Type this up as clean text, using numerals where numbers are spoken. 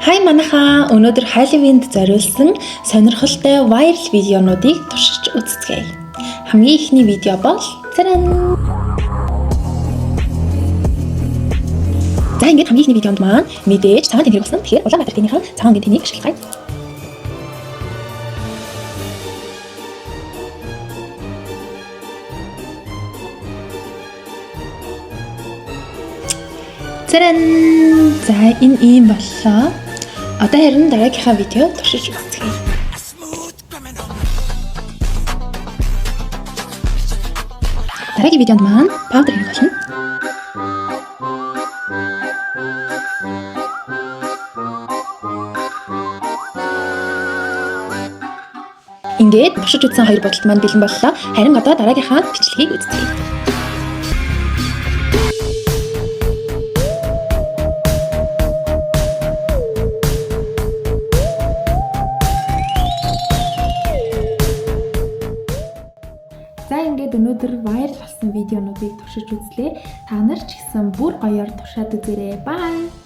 Хай манайхаа, өнөөдөр Halloween-д зориулсан сонирхолтой viral видеонуудыг туршиж үзцгээе. Хамгийн эхний видео бол царан. За, ингээд хамгийн эхний видеонд маань мэдээж цагаан тэнхрэг болсон. Тэгэхээр Улаанбаатар тэнийхэн цагаан өнгийн тэнийг ашиглах. Царан. За, энэ ийм боллоо. Одоо харин дараагийнхаа видео туршиж үзцгээе. Smooth criminal. Дараагийн видеонд маань powder хэрэг болно. Ингээд туршиж үзсэн хоёр будалт маань бэлэн боллоо. Харин одоо дараагийнхаа бичлэгийг үзцгээе. За, ингээд өнөөдөр viral болсон видеонуудыг туршиж үзлээ. Та нар ч гэсэн бүр гоёор туршаад үзээрэй. Bye.